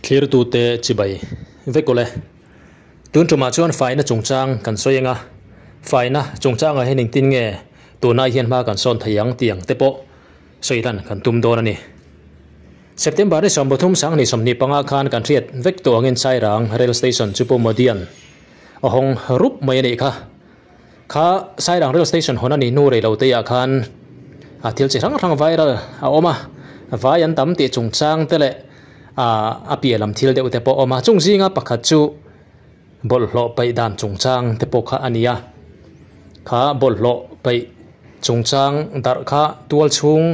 Thlirtute chibai vek ule. Tun tumah chuan faina chungchang kan sawi anga, faina chungchangah hian engtin nge tunah hian hma kan sawn thei ang tih ang te pawh sawi lan kan tum dawn a ni. September ni 33 sanghnih 25 khan kan hriat vek tawh angin Sairang Rail Station chu Pu Modian a hawng rup mai a nih kha. Kha Sairang Rail Station hawn a nih hnu rei lo te ah khan a thil chi hrang hrang viral a awm a, vai an tam tih chungchang te leh a piah lam thil deuh te pawh a awm a. Chung zinga pakhat chu bawlhhlawh paih dan chungchang te pawh kha a ni a, kha bawlhhlawh paih chungchang darh kha tual chhung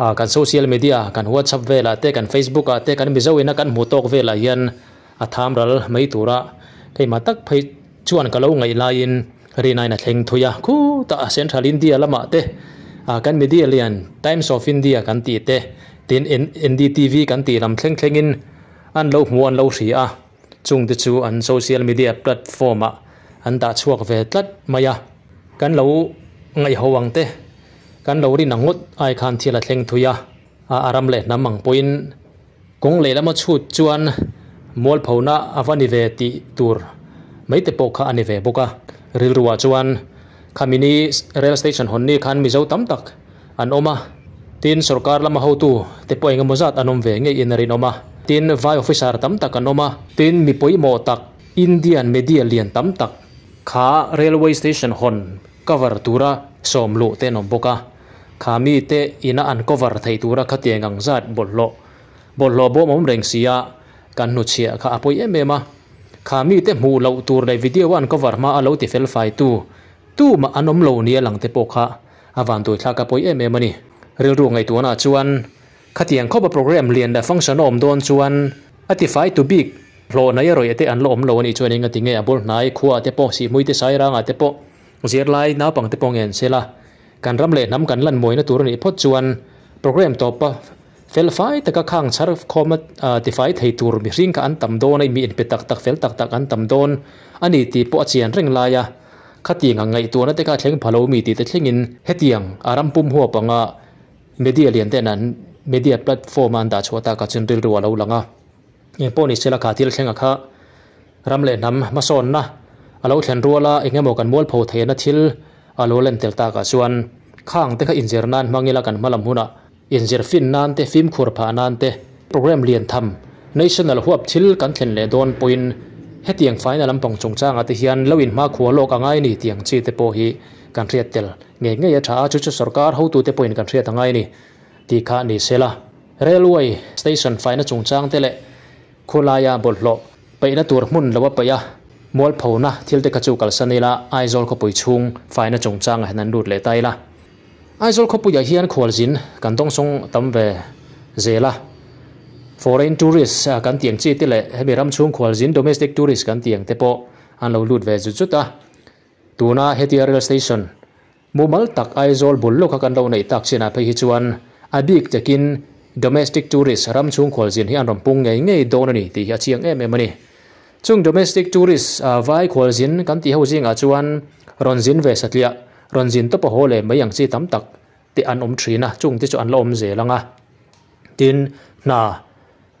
ah kan social media kan whatsapp velah te kan facebook ah te kan mizo ina kan hmuh tawk velah hian a tham ral mai tura keimah tak phei chuan ka lo ngaih laiin rinaiin a thleng thui a, khutah central India lamah te ah kan media lian times of India kan tih te tin N_D_T_V kan tih lam thleng thlengin an lo hmuh an lo hria a. Chungte chu an social media platform ah an dah chhuak ve tlat mai a, kan lo ngaihho ang te, kan lo rin ang ngawt ai khan thil a thleng thui a, a ram leh hnam ang pawhin kawng lehlam a chhut chuan mualphona a va ni ve tih tur mai te pawh kha a ni ve bawk a. Rilruah chuan khamini rail station hawn ni khan Mizo tam tak an awm a, tin sorkar lama hotu te pawh engemaw zat an awm ve ngeiin a rinawm a, tin vai officer tam tak an awm a, tin mi pawimawh tak Indian media lian tam tak kha railway station hawn cover tura sawm luh te an awm bawk a, kha mi te ina an cover thei tura khatiang ang zat bawlhhlawh bawlhhlawh bawm awm reng si a kan hnuchhiah kha a pawi em em a, kha mi te hmuh loh tur leh video a an cover hma a lo ti fel fai tu tumah an awm lo nia lang te pawh kha A vanduai thlak a pawi em em a ni. Rilru ngaihtuahna chuan khatiang khawpa program lian leh function a awm dawn chuan a tifai tu bik hlawh nei a rawih te an la awm lo a nih chuan eng a ti nge a bul hnai khuaah te pawh sihmui te sairangah te pawh zirlai naupang te pawh ngen se la kan ram leh hnam kan lan mawina tur a nih phawt chuan program tawpa fel fai taka khang chhar khawma tifai thei tur mihring kha an tam dawn a mi inpe tak tak fel tak tak an tam dawn a ni tih pawh a chian reng lai a. Khatiang ang ngaihtuahna te kha a thleng pha lo mi tih te thlengin hetiang a ram pum huap anga media lian ten an media platform a an dah chhuah tak ah chuan rilru a lo lang a. Eng pawh ni sela kha thil thleng a kha ram leh hnam hmasawnna a lo thlen rual a eng emaw kan mualpho theihna thil a lo len tel tak ah chuan khang te kha inzir nan hmang ila kan hmalam hunah inzir fin nan te fimkhur phah nan te program lian tham national huap thil kan thlen leh dawn pawhin hetiang faina lampang chungchangah te hian lo inhmakhua lawk a ngai a ni tih ang chi te pawh hi kan hriat tel ngei ngei a tha a, chu chu sorkar hotute pawhin kan hriat a ngai a ni tih kha ni sela. Railway station faina chungchang te leh khawlaia bawlhhlawh peihna tur hmun lo a paih a, mualphona thil te kha chu kalsan ila Aizawl khawpui chhung faina chungchangah hian an lut leh ta ila. Aizawl khawpuiah hian khualzin kan dawngsawng tam ve zel a, foreign tourist kan tih ang chi te leh hemi ram chhung khualzin domestic tourist kan tih ang te pawh an lo lut ve zut zut a. Tuna hetia rail station mumal tak Aizawl bul lawka kan lo neih tak chinah phei hi chuan a bik takin domestic tourist ram chhung khualzin hi an rawn pung ngei ngei dawn a ni tih hi a chiang em em a ni. Chung domestic tourist vai khualzin kan tih ho zingah chuan rawn zin ve satliah, rawn zin tawp a haw leh mai ang chi tam tak te an awm thin a, chung te chu an la awm zel ang a. Tin, hna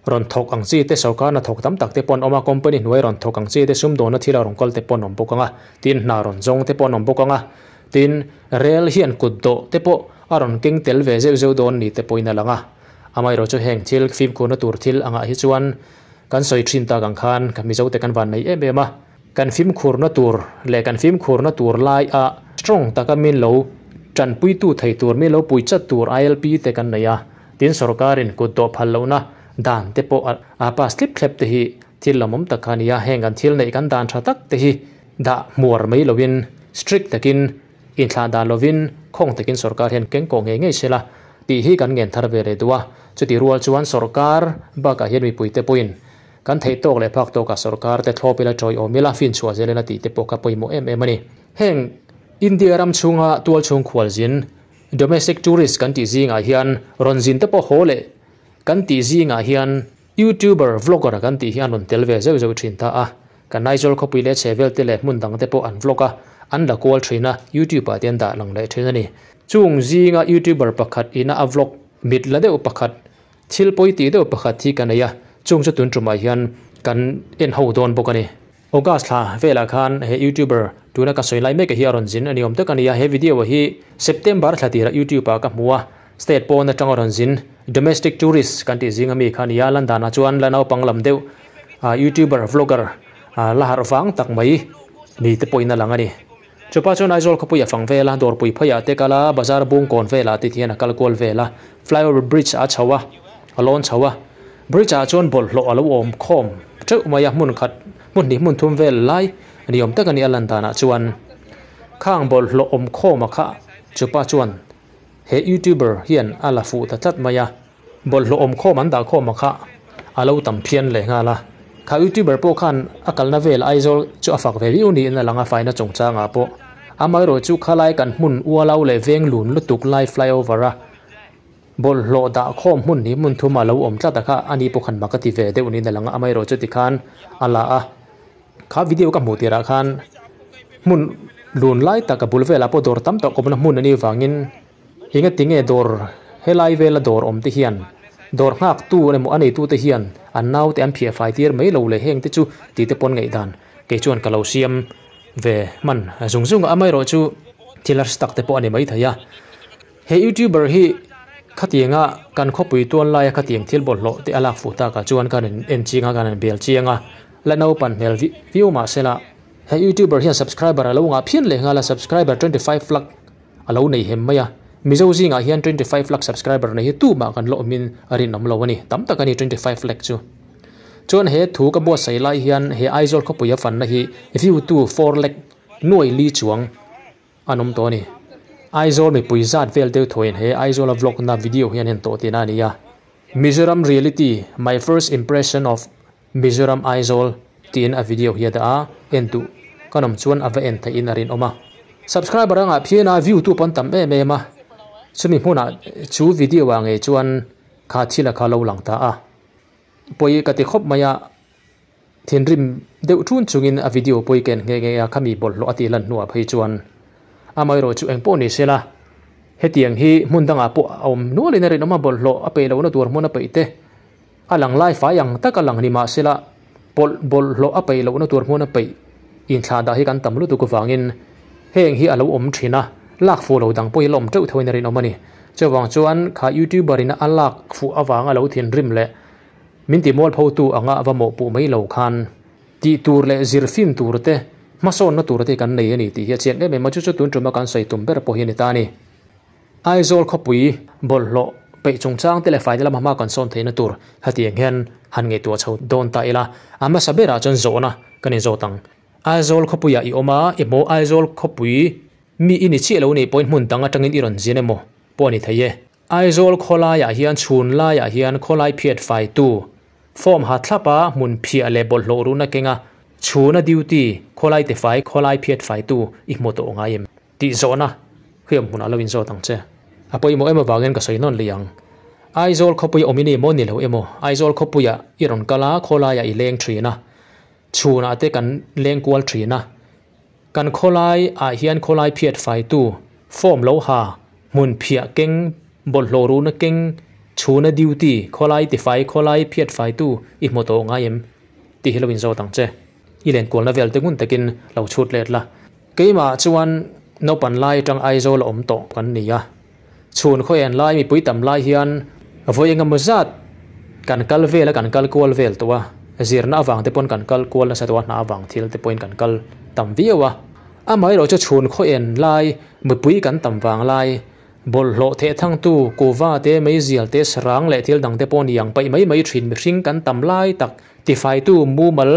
rawn thawk ang chi te, sorkar hna thawk tam tak te pawh an awm a, company hnuai rawn thawk ang chi te, sumdawnna thila rawn kal te pawh an awm bawk ang a, tin, hna rawn zawng te pawh an awm bawk ang a, tin, rel hian kut dawh te pawh a rawn keng tel ve zeuh zeuh dawn ni te pawhin a lang a. Amaherawhchu chu heng thil fimkhurna tur thil angah hi chuan Kan sawi thin tak ang khan ka Mizote kan van nei em em a, kan fimkhurna tur leh kan fimkhurna tur lai a strong taka min lo tanpuitu thei tur, min lo pui chat tur ILP te kan nei a, tin sorkarin kut dawh phal lohna dan te pawh a pass thlip thlep te hi thil lawmawm tak kha a ni a, heng kan thil neih kan dan tha tak te hi dah hmuar mai lovin strict takin inthlah dan lovin khawng takin sorkar hian keng kawh ngei ngei sela tih hi kan ngen thar ve leh duh a. Chutih rual chuan sorkar bakah hian mipuite pawhin kan theih tawk leh phak tawkah sorkar te thlawp ila tawi awm ila finchhuah zel ila tih te pawh kha pawimawh em em a ni. Heng India ram chhunga tualchhung khualzin, domestic tourist, kan tih zingah hian rawn zin te pawh haw leh kan tih zingah hian YouTuber, vlogger kan tih hi an rawn tel ve zeuh zeuh thin ta a. Kan Aizawl khawpui leh chhehvel te leh hmun dang te pawh an vlog a, an la kual thin a, YouTube ah te an dah lang leh thin a ni. Chung zinga YouTuber pakhat ina a vlog mit la deuh pakhat, thil pawi tih deuh pakhat hi ka nei a, Chung chu tun tumah hian kan en ho dawn bawk a ni. August thla velah khan he youtuber tuna ka sawi lai mek hi a rawn zin a ni awm tak a ni a. He video hi September thla tirah youtube ah ka hmu a, state pawn atanga rawn zin domestic tourist kan tih zing ami kha a ni a. Lan danah chuan la naupang lam deuh youtuber vlogger la harh vang tak mai mi te pawhin a lang a ni. Chupa chuan Aizawl khawpui a fang vel a, dawrpui pheiah te kal a, bazar bung kawn velah te hian a kal kual vel a, flyover bridge a chho a, a lawn chho a. Bridge ah chuan bawlhhlawh a lo awm khawm teuh mai a, hmun khat hmun hnih hmun thum vel lai ni awm tak a ni a lan danah chuan khang bawlhhlawh awm khawm a kha chupa chuan he youtuber hian a la fuh ta tlat mai a. Bawlhhlawh awm khawm an dah khawm a kha a lo tam phian leh nghal a. Kha youtuber pawh khan a kalna vel Aizawl chu a fak ve viau niin a lang a faina chungchangah pawh. Amaherawh chu khalai kan hmun ualau leh veng lun lutuk lai flyover a bawlhhlawh dah khawm hmun hi hmun thum a lo awm tlat a kha ani pawh khan mak a ti ve deuh niin a lang a. Amaherawh chu tikhan a la a. Kha video ka hmuh tirah khan hmun lun lai tak a bul velah pawh dawr tam tak awmna hmun a nih vangin Enga tinge dawr helai vela dawr awm te hian dawr nghak tu emaw a neitu te hian an naute an phiah fai tir mai lo le heng te chu tih te pawn ngaihdan kei chuan ka lo siam ve hman zung zung a amaherawh chu thil harsa tak te pawh a ni mai thei a. He youtuber hi khatianga kan khawpui tual laia khatiang thil bawlhhlawh te a lak fuh takah chuan ka han en chiang a ka han bel chiang a la naupan hmel viau mahsela he youtuber hian subscriber a lo ngah phian leh nghal a subscriber 25 lakh A lo nei hem mai a, Mizo zingah hian 25 lakh subscriber nei hi tumah kan la awmin a rinawm lo a ni, tam tak a ni 25 lakh chu. Chuan he thu ka buatsaih lai hian he Aizawl khawpui a fanna hi view tu 4 lakh nuai li chuang an awm tawh a ni. Aizawl mipui zat vel deuh thuaiin he Aizawl a vlog na video hi an en tawh tihna a ni a. Mizoram Reality, My First Impression of Mizoram Aizawl tiin a video hi a dah a, en duh kan awm chuan a va en theihin a rinawm a. Subscriber a ngah phian a, view tu pawh an tam em em a, chumi hmunah chu video ah ngei chuan kha thil a kha lo lang ta a. Pawi ka ti khawp mai a, thinrim deuh thun chungin a video pawi ka en nghe nghe a, khami bawlhhlawh a tih lan hnuah phei chuan amaherawh chu engpawh ni sela, hetiang hi hmun dangah pawh a awm nualin a rinawm a, bawlhhlawh a peih lohna tur hmun a peih te. A lang lai fai ang tak a lang ni mahsela pawlh bawlhhlawh a peih lohna tur hmun a peih inthlah dah hi kan tam lutuk avangin heng hi a lo awm thin a, lak fuh lo dang pawh hi la awm teuh thoin a rinawm a ni. Chuvang chuan kha youtuber in a lak fuh avanga lo thinrim leh min ti mualphotu anga va mawhpuh mai lo khan tih tur leh zir fim tur te hmasawnna tur te hi kan nei a ni tih hi a chiang em em a, chu chu tun tuma kan sawi tum ber pawh hi a ni ta a ni. Aizawl khawpui bawlhhlawh peih chungchang te leh faina lama hma kan sawn theihna tur hetiang hian han ngaihtuah chho dawn ta ila, a hmasa berah chuan zawhna kan inzawt ang. Aizawl khawpuiah i awm a, i hmuh Aizawl khawpui mi i ni chiah lo nih pawhin hmun dang atangin i rawn zin emaw pawh a ni thei e. Aizawl khawlaiah hian chhun laiah hian khawlai phiat faitu form ha thlap a hmun phiah leh bawlhhlawh ruhna kenga chhuna duty khawlai tifai khawlai phiat faitu i hmu tawh ngai em? Tih zawhna hriam hmunah lo inzawt ang che. A pawimawh em avangin ka sawi nawn leh ang. Aizawl khawpui awm i ni maw ni lo emaw? Aizawl khawpuiah i rawn kal a, khawlaiah i leng thin a, chhunah te kan leng kual thin a. Kan khawlai ah hian khawlai phiat faitu, form lo ha, hmun phiah keng, bawlhhlawh ruhna keng, chhuna duty, khawlai tifai, khawlai phiat faitu i hmu tawh ngai em? Tih hi lo inzawt ang che. I lenkualna vel te ngun takin lo chhut let la. Keimah chuan naupan lai atang Aizawl a awm tawh kan ni a, chhun khawian lai mipui tam lai hian vawi engemaw zat kan kal vel a kan kal kual vel tawh a, zirna avang te pawn kan kal kual nasa tawh a, hna avang thil te pawhin kan kal tam viau a. Amaherawh chu chhun khawian lai mipui kan tam vang lai bawlhhlawh theh thangtu kuva te meizial te sarang leh thil dang te pawh ni ang paih mai mai thin mihring kan tam lai tak tifaitu mumal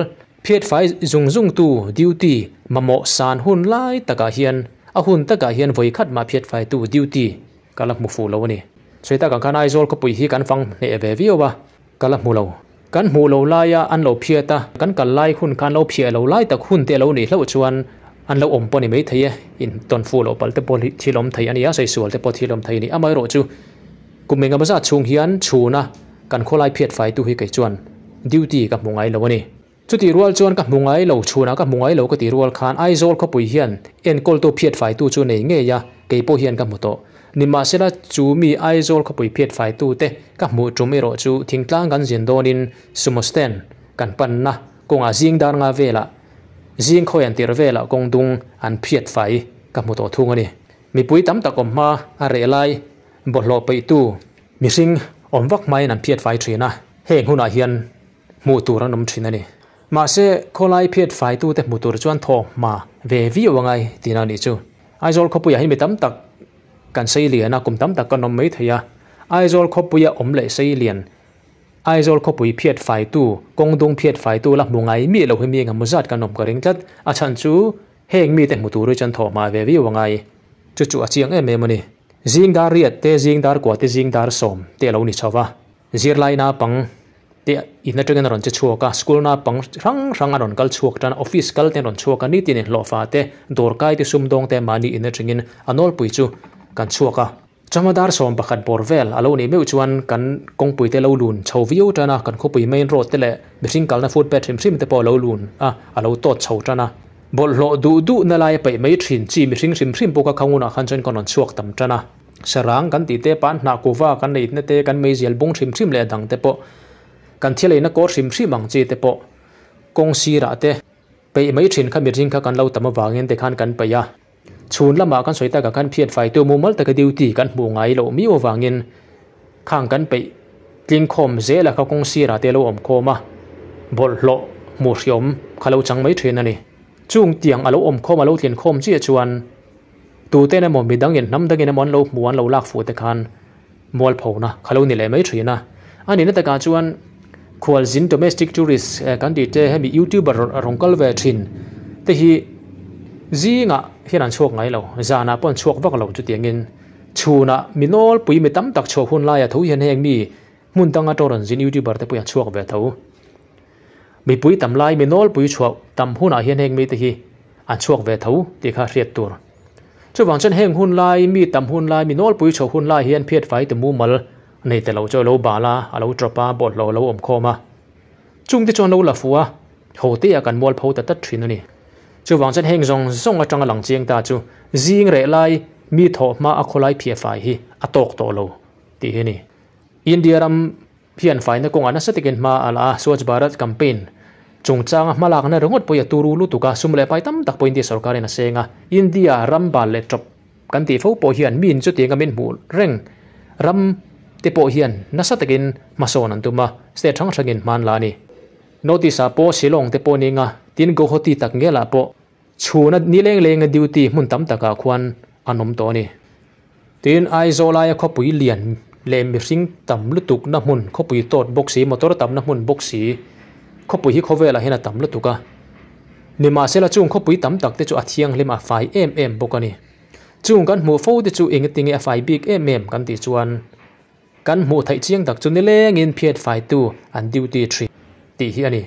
Phiat fai zung zung tu duty mamawh san hun lai takah hian a hun takah hian vawi khat mah phiat fai tu duty ka la hmu fuh lo a ni. Sawi tak ang khan Aizawl khawpui hi kan fang hneh ve viau a, ka la hmu lo. Kan hmuh lo laia an lo phiat a, kan kal lai hun khan lo phiah lo lai tak hun te a lo nih hlauh chuan an lo awm pawh ni mai thei e, in tawn fuh loh palh te pawh thil awm thei a ni a, sawi sual te pawh thil awm thei a ni. Amaherawhchu kum engemaw zat chhung hian chhuna kan khawlai phiat fai tu hi kei chuan duty ka hmu ngai lo a ni. Chutih rual chuan ka hmu ngai lo, chhunah ka hmu ngai lo ka tih rual khan Aizawl khawpui hian enkawltu phiat faitu chu nei ngei a, kei pawh hian ka hmu tawh. Nimahsela chu mi Aizawl khawpui phiat faitu te ka hmuh tum erawh chu thingtlang kan zin dawnin sumo stand kan panna kawngah zing dar nga velah zing khawi an tirh velah kawng dung an phiat fai ka hmu tawh thung a ni. Mipui tam tak awm hma a reh lai bawlhhlawh peihtu mihring awm vak hmain an phiat fai thin a, heng hunah hian hmuh tur an awm thin a ni. Mahse, khawlai phiat faitute hmu tur chuan thaw hma ve viau a ngai tihna a nih chu. Aizawl khawpuiah hi mi tam tak kan sei lian a, kum tam tak kan awm mai thei a. Aizawl khawpuia awm leh sei lian, Aizawl khawpui phiat faitu, kawng dung phiat faitu la hmu ngai miah lo hi mi engemaw zat kan awm ka ring tlat. A chhan chu heng mite hmu tur hi chuan thaw hma ve viau a ngai. Chu chu a chiang em em a ni. Zing dar riat te, zing dar kua te, zing dar sawm te a lo ni chho va. Zirlai naupang te in atangin a rawn che chhuak a, school naupang hrang hrang a rawn kal chhuak tan a, office kal te an rawn chhuak a, nitin inhlawhfa te, dawrkai te, sumdawng te mahni in atangin a nawlpui chu kan chhuak a. Chama dar 11 bawr vel a lo nih meuh chuan kan kawngpui te lo lun chho viau tan a, kan khawpui main road te leh mihring kalna footpath hrim hrim te pawh a lo lun a, a lo tawt chho tan a. Bawlhhlawh duh duh na lai a peih mai thin chi mihring hrim hrim pawh kha khangunah khan chuan kan rawn chhuak tam tan a. Sarang kan tih te, pan hnah kuva kan neitna te, kan meizial bung hrim hrim leh a dang te pawh, kan thil eina kawr hrim hrim ang chi te pawh kawng sirah te peih mai thin kha mihring kha kan lo tam avangin te khan kan peih a. Chhun lamah kan sawi takah khan phiat faitu mumal taka duty kan hmuh ngai loh miau avangin khang kan peih tling khawm zel a kha kawng sirah te a lo awm khawm a, bawlhhlawh hmuh hriawm kha lo chang mai thin a ni. Chung tiang a lo awm khawm a lo tlin khawm chiah chuan Tuten emaw midangin hnam dangin emaw an lo hmu an lo lak fuh te khan mualphona kha lo ni leh mai thin a. A nihna takah chuan khualzin domestic tourist kan tih te hemi youtuber rawn kal ve thin te hi zingah hian an chhuak ngai lo, zanah pawh an chhuak vak lo chutiangin chhunah mi nawlpui mi tam tak chhuah hun laia tho hian heng mi hmun danga tawng rawn zin youtuber te pawh hi an chhuak ve tho. Mipui tam lai mi nawlpui chhuah tam hunah hian heng mite hi an chhuak ve tho tih kha hriat tur. Chuvang chuan heng hun lai, mi tam hun lai, mi nawlpui chhuah hun lai hian phiat fai te mumal nei ta lo chu a lo bal a, a lo tawp a, bawlhhlawh a lo awm khawm a. Chungte chuan lo la fuh a, ho te ah kan mual pho ta tlat thin a ni. Chuvang chuan heng zawng zawng atanga lang chiang ta chu zing reh lai mi thawh hma a khawlai phiah fai hi a tawk tawh lo tih hi a ni. India ram Hian faina kawngah nasa takin hma a la a, Swachh Bharat campaign chungchanga hmalakna ringawt pawh hi a turu lutuk a, sum leh pai tam tak pawh India sorkarin a seng a, India ram bal leh tawp kan tih fo pawh hian miin chutianga min hmuh reng ram te pawh hian nasa takin hmasawn an tum a, state hrang hrangin hma an la a ni. Notice ah pawh Shillong te pawh ning a, tin Guwahati tak ngelah pawh chhuna nileng lenga duty hmun tam takah khuan an awm tawh a ni. Tin, Aizawl aia khawpui lian leh mihring tam lutuk na hmun, khawpui tawt bawk si, motor tamna hmun bawk si, khawpui hi khawvelah hian a tam lutuk a. Nimahsela chung khawpui tam tak te chu a thianghlim a fai em em bawk a ni. Chung kan hmuh fo te chu engatinge a fai bik em em kan tih chuan kan hmuh theih chiang tak chu nilengin phiat faitu an duty thin tih hi a ni.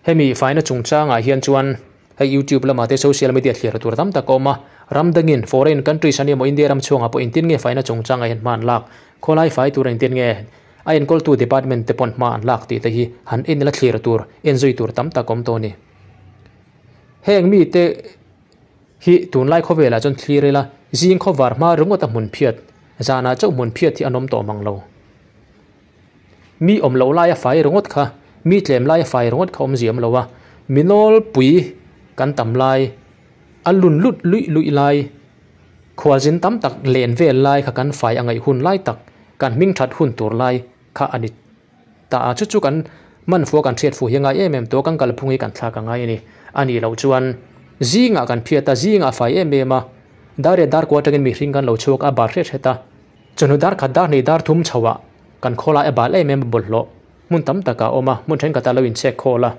Hemi faina chungchangah hian chuan hei YouTube lamah te social media thlir tur tam tak a awm a, ram dangin foreign countries a ni emaw India ram chhungah pawh engtin nge faina chungchangah hian hma an lak, khawlai fai tur engtin nge a enkawltu department te pawn hma an lak tih te hi han en ila thlir tur, enzui tur tam tak a awm tawh a ni. Heng mite hi tunlai khawvelah chuan thlir ila zing khawvar hma ringawt a hmun phiat, zanah chauh hmun phiat hi an awm tawh mang lo. Mi awm loh laia fai ringawt kha, mi tlem laia fai ringawt kha awm ziam lo a, mi nawlpui kan tam lai, a lun lut luih luih lai, khualzin tam tak len vel lai kha kan fai a ngaih hun lai tak, kan hming that hun tur lai kha a ni ta a, chu chu kan man fua kan hriat fuh hi a ngai em em tawh a, kan kalphung hi kan thlak a ngai a ni. A nih loh chuan zingah kan phiat a, zingah fai em em a, dar leh dar kua atangin mihring kan lo chhuak a, bar hret hret a, Chawhnu dar khat dar hnih dar thum chhoah kan khawlai a bal em em a bawlhhlawh hmun tam takah a awm a, hmun thenkhatah lo inchhek khawl a,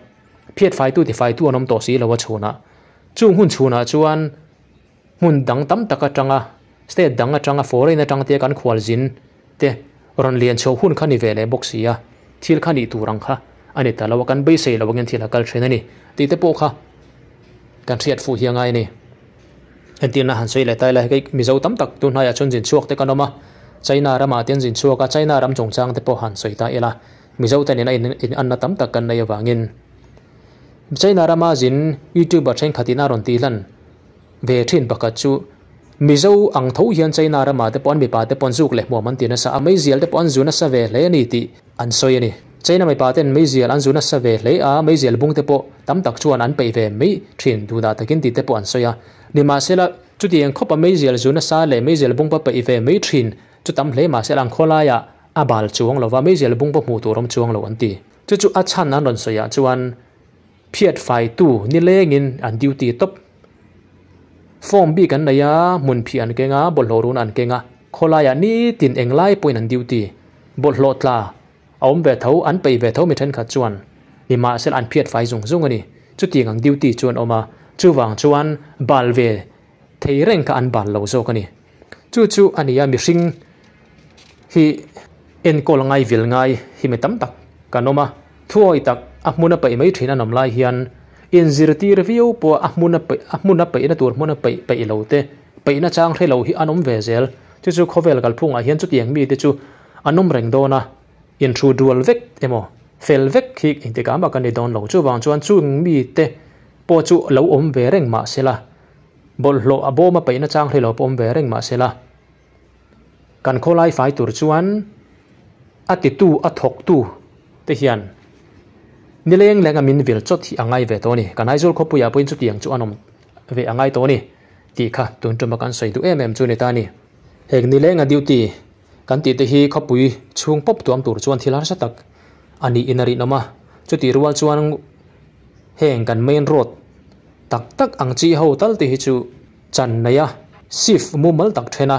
phiat faitu ti faitu an awm tawh si lo a chhunah. Chung hun chhunah chuan hmun dang tam tak atanga state dang atanga foreign atang te kan khualzin te rawn lian chhoh hun kha ni ve leh bawk si a, thil kha nih tur ang kha a ni ta lo a, kan beisei lo angin thil a kal thin a ni tih te pawh kha kan hriat fuh hi a ngai a ni. Entirna han sawi leh ta ila hei Mizo tam tak tun hnaiah chuan zin chhuak te kan awm a, China ramah te an zin chhuak a, China ram chungchang te pawh han sawi ta ila Mizo te nena in anna tam tak kan nei avangin China rama zin YouTuber thenkhatin a rawn tih hlan ve thin pakhat chu Mizo ang tho hian China ramah te pawh an mipa te pawh an zuk leh hmuam an ti nasa a, meizial te pawh an zu nasa ve hle a ni tih an sawi a ni. China mipa ten meizial an zu nasa ve hle a, meizial bung te pawh tam tak chuan an peih ve mai thin duhdah takin tih te pawh an sawi a. Nimahsela, chutiang khawpa meizial zu nasa leh meizial bung pawh peih ve mai thin chu tam hle mahsela an khawlaiah a bal chuang lo va, meizial bung pawh hmuh tur awm chuang lo an ti. Chu chu a chhan an rawn sawiah chuan phiat faitu nilengin an duty tawp. Form bik an nei a, hmun phih an keng a, bawlhhlawh run an keng a, khawlaiah nitin englai pawhin an duty. Bawlhhlawh tla a awm ve tho, an peih ve tho mi thenkhat chuan nimahsela an phiat fai zung zung a ni. Chutiang ang duty chu an awm a, chuvang chuan bal ve thei reng kha an bal lo zawk a ni. Chu chu a ni a, mihring hi enkawl ngai vil ngai hi mi tam tak kan awm a, thuawi tak a hmun a peih mai thin an awm lai hian inzirtir viau pawh a hmun a peih a hmun a peihna tur hmun a peih peih lo te peihna chang hre lo hi an awm ve zel. Chu chu khawvel kalphungah hian chutiang mite chu an awm reng dawn a, inthu dual vek emaw fel vek hi engtikah mah kan ni dawn lo. Chuvang chuan chung mite pawh chu lo awm ve reng mah sela. Bawlhhlawh a bawm a peihna chang hlei lo pawh awm ve reng mah sela, kan khawlai fai tur chuan a titu a thawktu te hian nileng lenga min vil chawt hi a ngai ve tawh a ni. Kan Aizawl khawpuiah pawhin chutiang chu an awm ve a ngai tawh a ni tih kha tun tuma kan sawi duh em em chu a ni ta a ni. Heng nilenga duty kan tih te hi khawpui chhung pawp tuam tur chuan thil harsa tak a niin a rinawm a, chutih rual chuan heng kan main road tak tak ang chi ho tal te hi chu chan nei a, shift mumal tak then a,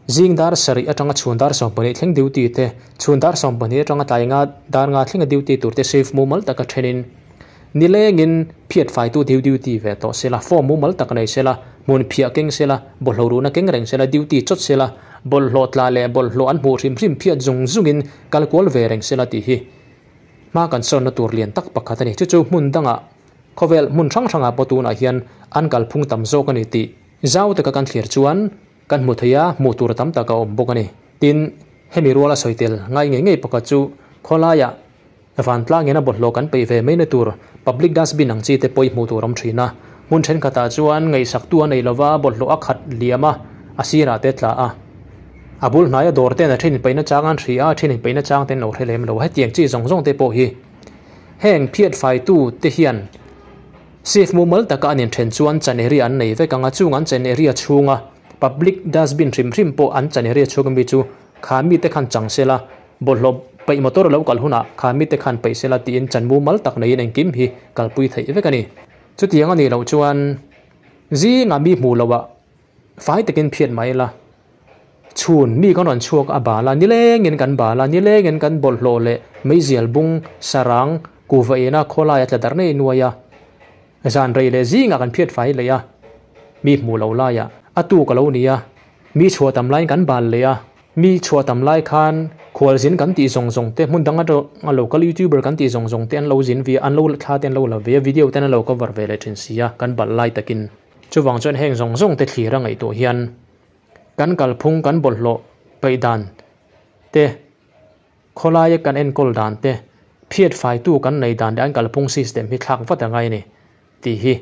zing dar sarih atanga chhun dar 12 thleng duty te, chhun dar 12 atanga tlai nga dar nga thlenga duty tur te shift mumal taka thenin nilengin phiat faitu deu duty ve tawh sela, form mumal tak nei sela, hmun phiah keng sela, bawlhhlawh ruhna keng reng sela, duty chawt sela, bawlhhlawh tla leh bawlhhlawh an hmuh hrim hrim phiat zung zungin kal kual ve reng sela tih hi hma kan sawnna tur lian tak pakhat a ni. Chu chu hmun dangah Khawvel hmun hrang hrangah pawh tunah hian an kalphung tam zawk a ni tih zau taka kan thlir chuan kan hmu thei a, hmuh tur tam tak a awm bawk a ni. Tin, hemi ruala sawi tel ngai ngei ngei pakhat chu khawlaiah vantlang ina bawlhhlawh kan peih ve mai na tur public dustbin ang chi te pawh i hmuh tur awm thin a. Hmun thenkhatah chuan ngaihsaktu a nei lova bawlhhlawh a khat liam a, a sirah te tla a. A bul hnaia dawr ten a then inpeihna chang an hria a, a then inpeihna chang ten lo hre lem lo. Hetiang chi zawng zawng te pawh hi Heng phiat faitu te hian safe mumal taka an inthen chuan chan area an nei vek ang a, chung an chan area chhunga public dustbin hrim hrim pawh an chan area chhung ami chu kha mite khan chang sela, bawlhhlawh peih motor a lo kal hunah kha mite khan peih sela tiin chan mumal tak neiin engkim hi kalpui theih vek a ni. Chutiang a nih loh chuan zingah mi hmuh loh ah Fai takin phiat mai ila, chhun mi kan rawn chhuak a bal a, nilengin kan bal a, nilengin kan bawlhhlawh leh meizial bung sarang kuhva ina khawlai a tla darh nei nuai a, zan rei leh zingah kan phiat fai leh a, mi hmuh lo laiah a tuk a lo ni a, mi chhuah tam laiin kan bal leh a, mi chhuah tam lai khan khualzin kan tih zawng zawng te, hmun dang atanga lo kal youtuber kan tih zawng zawng te an lo zin ve a, an lo thla te an lo la ve a, video ten an lo cover ve leh thin si a, kan balh lai takin. Chuvang chuan heng zawng zawng te thlir a ngaihtuah hian kan kalphung kan bawlhhlawh peih dan te, khawlaia kan enkawl dan te, phiat faitu kan nei dan leh an kalphung system hi thlak vat a ngai a ni tih hi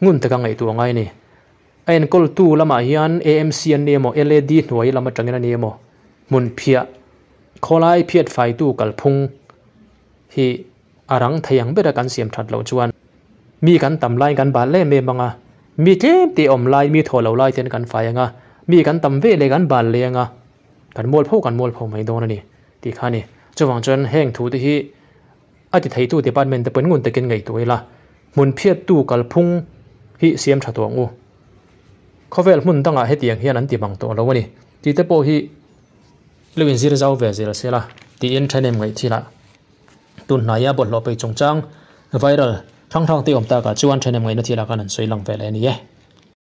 ngun taka ngaihtuah a ngai a ni. A enkawltu lamah hian AMC an ni emaw, LAD hnuai lam atangin a ni emaw, hmun phiah, khawlai phiat faitu kalphung hi A rang thei ang bera kan siam that loh chuan mi kan tam laiin kan bal em em ang a, mi tlem te awm lai, mi thaw lo lai ten kan fai ang a, mi kan tam ve leh kan bal leh ang a, kan mual pho kan mual pho mai dawn a ni tih kha a ni. Chuvang chuan heng thu te hi a ti theitu department te pawhin ngun takin ngaihtuah ila, hmun phiattu kalphung hi siam tha tawh ang u. Khawvel hmun dangah hetiang hian an ti bang tawh lo a ni tih te pawh hi lo inzir zau ve zel sela tiin thenem ngaih thilah. Tun hnaia bawlhhlawh peih chungchang viral hrang hrang te awm takah chuan thenem ngaihna thilah khan an sawi lang ve leh a ni e.